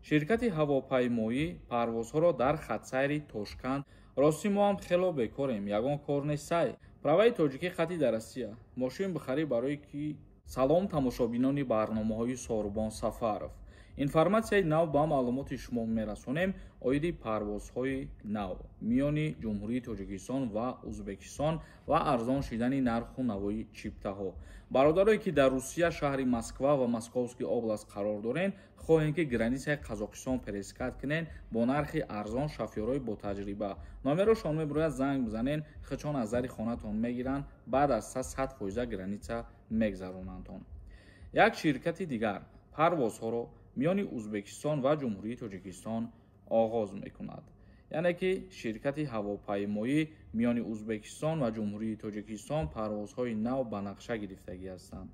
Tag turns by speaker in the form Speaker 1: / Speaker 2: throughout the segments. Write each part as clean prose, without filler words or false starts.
Speaker 1: Ширкати ҳавопаймоӣ парвозҳоро дар хатсайри Тошканд. Ростӣ, мо ҳам хело бекорем, ягон кор нестай. Праваи тоҷикӣ хати дар Россия мошин бихарӣ барои ки. Салом, тамошобинони барномаҳои Сорубон Сафаров. Информатсияи нав ба маълумоти шумо мерасонем оиди парвозҳои нав миёни Ҷумҳурии Тоҷикистон ва Узбекистон ва арзон шидани нарху навои чиптаҳо. Бародарое, ки дар Русия, шаҳри Москва ва Московский область қарор дорен, хоҳем, ки границаи Қазоқистон пересекать кунен бо нархи арзон, шофёрҳои ботаҷриба номерошон мебирояд, занг бизанен, хичон аз дари хонатон мегиранд, баъд аз 100% граница мегзаронандтон. Як ширкати дигар парвозҳоро миёни Узбекистон ва Ҷумҳурии Тоҷикистон оғоз мекунад, яъне ки ширкати ҳавопаймоӣ миёни Узбекистон ва Ҷумҳурии Тоҷикистон парвозҳои нав ба нақша гирифтагӣ ҳастанд.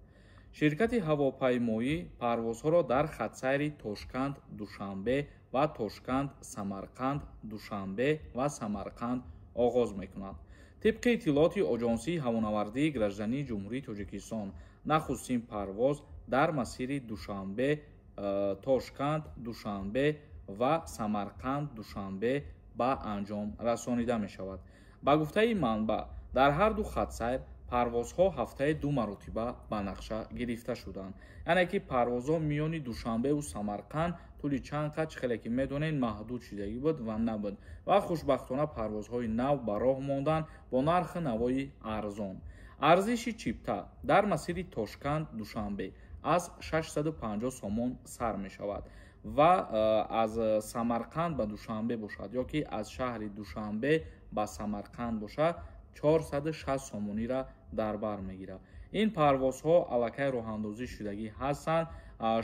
Speaker 1: Ширкати ҳавопаймоӣ парвозҳоро дар хатсайри Тошканд, Душанбе ва Тошканд, Самарқанд, Душанбе ва Самарқанд оғоз мекунад. Тибқи иттилооти Оҷонсии ҳавонавардии граждании Ҷумҳурии Тоҷикистон, нахустин парвоз дар масири Душанбе, Тошканд, Душанбе ва Самарқанд, Душанбе ба анҷом расонида мешавад. Ба гуфтаи манбаъ, дар ҳар ду хатсайр парвозҳо ҳафтаи ду маротиба ба нақша гирифта шуданд, яъне ки парвозҳо миёни Душанбеву Самарқанд тӯли чанд қад, чӣ хеле ки медонед, маҳдуд шидагӣ буд ва набуд ва хушбахтона парвозҳои нав ба роҳ монданд бо нархи навои арзон. Арзиши чипта дар масири Тошканд, Душанбе аз 650 сомон сар мешавад ва аз Самарқанд ба Душанбе бошад ё ки аз шаҳри Душанбе ба Самарқанд бошад, 460 сомониро дар бар мегирад. Ин парвозҳо аллакай роҳандозӣ шудагӣ ҳастанд.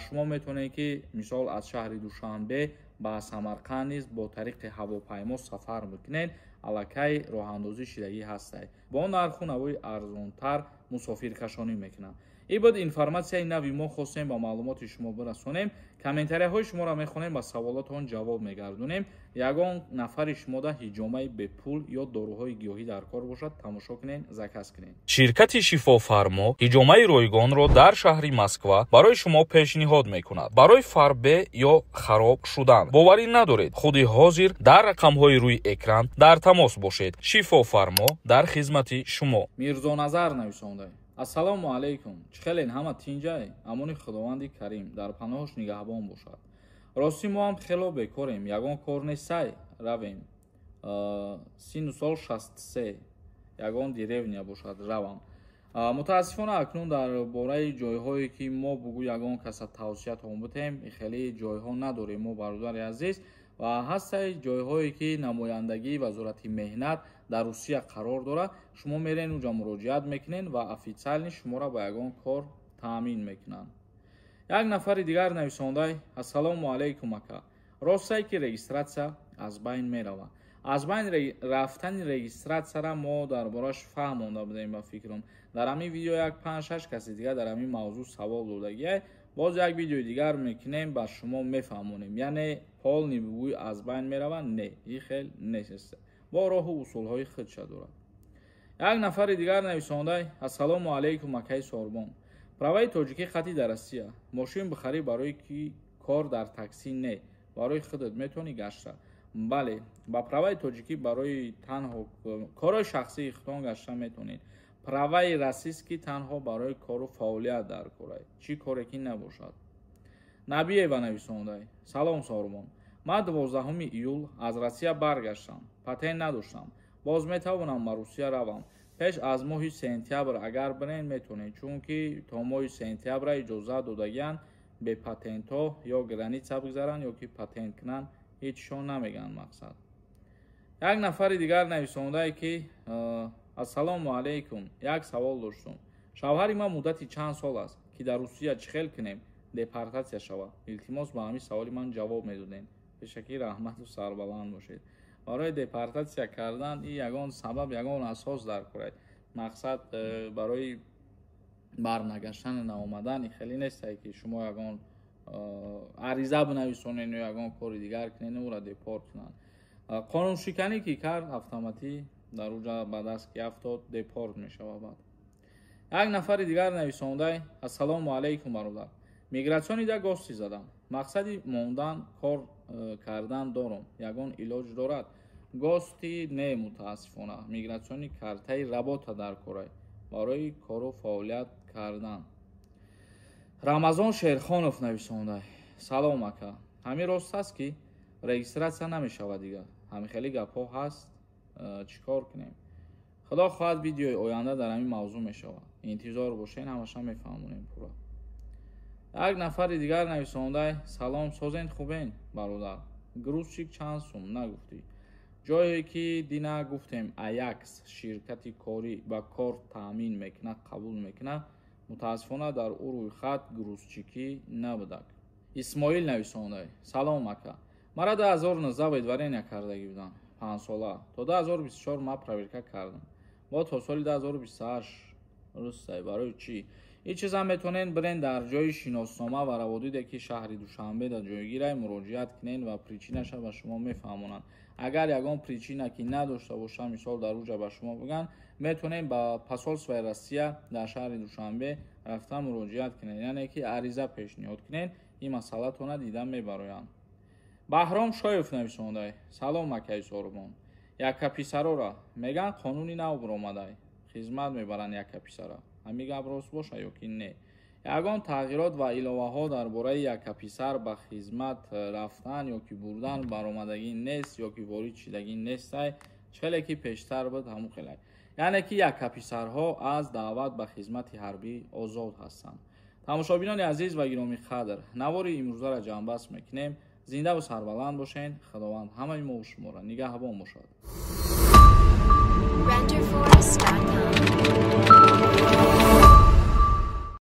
Speaker 1: Шумо метавонед, ки мисол аз шаҳри Душанбе ба Самарқанд низ бо тариқи ҳавопаймо сафар бикунед. Аллакай роҳандозӣ шудагӣ ҳастад, бо нарху навои арзонтар мусофиркашонӣ мекунанд. Ин буд информатсияи нави мо, хостем ба маълумоти шумо бирасонем. Комментарияҳои шуморо мехонем, ба саволотон ҷавоб мегардонем. Ягон нафари шумода ҳиҷомаи бепул ё доруҳои гиёҳӣ дар кор бошад, тамошо кунед, заказ кунед.
Speaker 2: Ширкати Шифофармо ҳиҷомаи ройгонро дар шаҳри Москва барои шумо пешниҳод мекунад. Барои фарбе ё хароб шудан боварӣ надоред? Худи ҳозир дар рақамҳои рӯи экран дар тамос бошед. Шифофармо дар хизмати шумо.
Speaker 1: Мирзоназар нависонда: «Ассалому алайкум, чӣ хелен, ҳама тинҷай? Амони Худованди Карим дар паноҳаш нигаҳбон бошад. Ростӣ, мо ҳам хело бекорем, ягон кор нестай, равем. Сину сол 63, ягон деревня бошад, равам». Мутаассифона, акнун дар бораи ҷойҳое, ки мо бугӯ ягон каса тавсиятон бутем, хеле ҷойҳо надорем мо, бародари азиз. Ва ҳастаи ҷойҳое, ки намояндагии Вазорати меҳнат дар Русия қарор дорад, шумо мерен, уҷа муроҷиат мекунед ва официально шуморо ба ягон кор таъмин мекунанд. Як нафари дигар нависондай: «Ассалому алайкум, ака, ростае, ки регистратсия аз байн меравад?» Аз байн рафтани регистратсияра мо дар бораш фаҳмонда будем. Ба фикрам, дар ҳамин видео як панҷ шаш каси дигар дар ҳамин мавзӯъ савол додагиай. Боз як видеои дигар мекунем, ба шумо мефаҳмонем. Яъне полный бугӯй аз байн меравад, не, и хел нест, бо роҳу усулҳои худша дорад. Як нафари дигар нависондай: «Ассалому алайкум, акаи Сорбон, праваи тоҷикӣ хати дар Россия мошин бихарӣ барои ки кор дар таксӣ, не, барои худат метавонӣ гашта?» Бале, ба праваи тоҷикӣ барои танҳо корҳои шахсии худтон гашта метавонед. Праваи российский танҳо барои кору фаъолият дар корай, чӣ коре ки набошад. Набиева нависондай: «Салом, Сорбон, ман 12 июл аз Россия баргаштам, патент надоштам, боз метавонам ба Русия равам?» Пеш аз моҳи сентябр агар бирен, метавонед, чунки то моҳи сентябра иҷозат додагиянд бепатентҳо ё граница бигзаранд, ё ки патент кунанд, ҳечшон намегӯянд. Мақсад. Як нафари дигар нависондае, ки «Ассалому алайкум, як савол доштум. Шавҳари ман муддати чанд сол аст, ки дар Русия, чӣ хел кунем депортатсия шавад? Илтимос, ба ҳамин саволи ман ҷавоб медодем. Пешакӣ раҳмату сарбаланд бошед». Барои депортатсия кардан и ягон сабаб, ягон асос дар курад. Мақсад, барои барнагаштани наомадани хеле нестае, ки шумо ягон ариза бинависонед ё ягон кори дигар кунед, ӯра депорт кунанд. Қонуншиканӣ ки кард, автоматӣ дар уҷа ба даст ки афтод, депорт мешавад. Баъд як нафари дигар нависондай: «Ассалому алайкум, бародар, миграционный да гости задам. Мақсади мондан, кор кардан дорам. Ягон илоҷ дорад? Гости не, мутаассифона. Миграционный картаи работа дар корай барои кору фаъолият кардан. Рамазон Шерхонов нависонда: салом, ака, ҳамин рост аст, ки регистрация намешавад дигар? Ҳамин хеле гапҳо ҳаст, чӣ кор кунем? Худо хоҳад, видеои оянда дар ҳамин мавзӯъ мешавад, интизор бошед, ҳамаша мефаҳмонем пурра. Як нафари дигар нависондай: салом, созен, хубен, бародар? Грузчик чанд сум нагуфтӣ? Ҷое ки дина гуфтем, Аякс ширкати корӣ ба кор таъмин мекунад, қабул мекунад, мутаассифона, дар ӯ рӯйхат грузчикӣ набудак. Исмоил нависондай: салом, ака, мара 2019 выдворения кардагӣ будам, 5 сола, то 2024 ма проверка кардам, бо то соли 2028 рустай. Барои чӣ? Ин чизам метавонед бирен дар ҷои шиноснома ва раводиде, ки шаҳри Душанбе дар ҷойгирай, муроҷиат кунед ва причинаша ба шумо мефаҳмонанд. Агар ягон причина ки надошта боша, мисол, дар уҷа ба шумо бигӯянд, метавонед ба посольствои Россия дар шаҳри Душанбе рафта муроҷиат кунед, яъне ки ариза пешниҳод кунед, ин масъалатона дида мебароянд. Баҳром Шоев нависондай: салом, акаи Сорбон, яккаписарора меган қонуни нав биромадай, хизмат мебаранд яккаписара, ҳамин гап рост боша ё ки не? Ягон тағйирот ва иловаҳо дар бораи яккаписар ба хизмат рафтан ё ки бурдан баромадагӣ нест ё ки ворид шидагӣ нестай. Хеле ки пештар буд, ҳамун хелай, яъне ки яккаписарҳо аз даъват ба хизмати ҳарбӣ озод ҳастанд. Тамошобинони азиз ва гиромӣ қадр, навори имрӯзаро ҷамъбаст мекунем. Зиндаву сарбаланд бошед, Худованд ҳамаи мову шуморо нигаҳбон бошад.
Speaker 3: Renderforest.com.